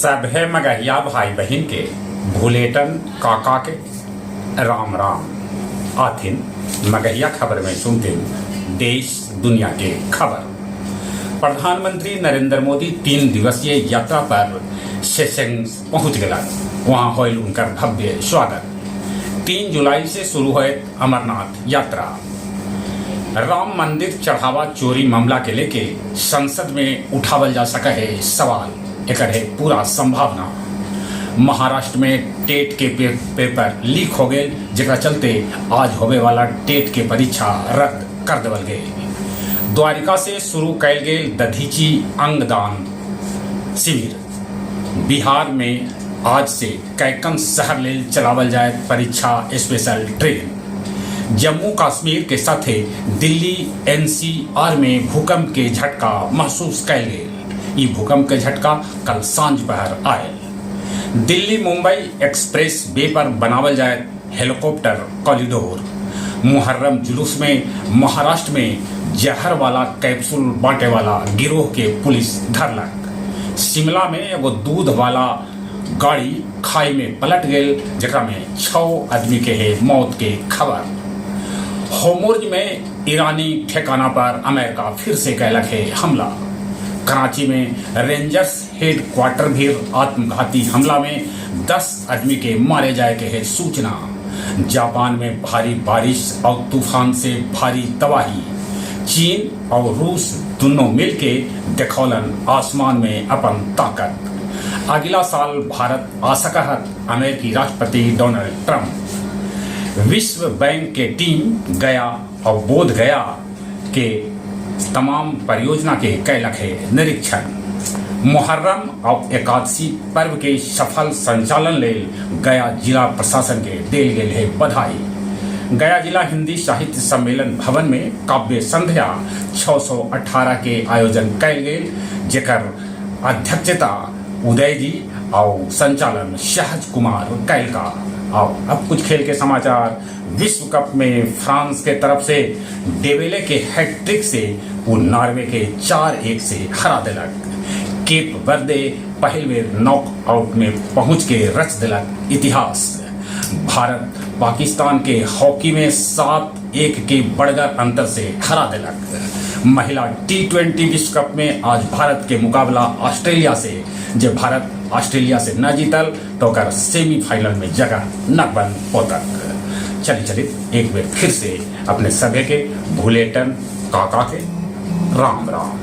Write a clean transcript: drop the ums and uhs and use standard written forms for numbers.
सभे मगहिया भाई बहिन के भुलेटन काका के राम राम। आथिन मगहिया खबर में सुनथिन देश दुनिया के खबर। प्रधानमंत्री नरेंद्र मोदी 3 दिवसीय यात्रा पर सेशेल्स पहुंच गलन। वहां होल उनकर भव्य स्वागत। 3 जुलाई से शुरू होए अमरनाथ यात्रा। राम मंदिर चढ़ावा चोरी मामला के लेके संसद में उठावल जा सके है सवाल, एकर है पूरा संभावना। महाराष्ट्र में टेट के पेपर लीक हो गए, जेकरा चलते आज होवे वाला टेट के परीक्षा रद्द कर देवल गए। द्वारिका से शुरू कैल गेल दधीची अंगदान शिविर। बिहार में आज से कैकन शहर लेल चलावल जाए परीक्षा स्पेशल ट्रेन। जम्मू कश्मीर के साथे दिल्ली एनसीआर में भूकंप के झटका महसूस कैल गेल। ई भूकंप के झटका कल सांझ पहर आयल। दिल्ली मुंबई एक्सप्रेस वे पर बनावल जाए हेलीकॉप्टर कॉरिडोर। मुहर्रम जुलूस में महाराष्ट्र में जहर वाला कैप्सूल बांटे वाला गिरोह के पुलिस धरलक। शिमला में एगो दूध वाला गाड़ी खाई में पलट गेल, जेकरा में 6 आदमी के है मौत के खबर। होर्मुज में ईरानी ठिकाना पर अमेरिका फिर से कैलक है हमला। कराची में रेंजर्स हेड क्वार्टर भी आत्मघाती हमला में 10 आदमी के मारे जाए के है सूचना। जापान में भारी बारिश और तूफान से भारी तबाही। चीन और रूस दोनों मिलके देखौलन आसमान में अपन ताकत। अगला साल भारत आ सकत अमेरिकी राष्ट्रपति डोनाल्ड ट्रंप। विश्व बैंक के टीम गया और बोध गया के तमाम परियोजना के कैलक है निरीक्षण। मुहर्रम और एकादशी पर्व के सफल संचालन लेल गया जिला प्रशासन के देल गेल है बधाई। गया जिला हिंदी साहित्य सम्मेलन भवन में काव्य संध्या 618 के आयोजन कैल गेल, जेकर अध्यक्षता उदय जी और संचालन सहज कुमार कैल का। और अब कुछ खेल के समाचार। विश्व कप में फ्रांस के तरफ से डेबेले के हैट्रिक से वो नॉर्वे के 4-1 से हरा दिलक। केप वर्दे पहल बेर नॉकआउट में पहुंच के रच दिलक इतिहास। भारत पाकिस्तान के हॉकी में 7-1 के बड़गर अंतर से हरा दिलक। महिला टी20 विश्व कप में आज भारत के मुकाबला ऑस्ट्रेलिया से, जब भारत ऑस्ट्रेलिया से न जीतल तो ओकर सेमीफाइनल में जगह न बन पोतक। चली चली एक बार फिर से अपने सभे के भुलेटन काका के राम राम।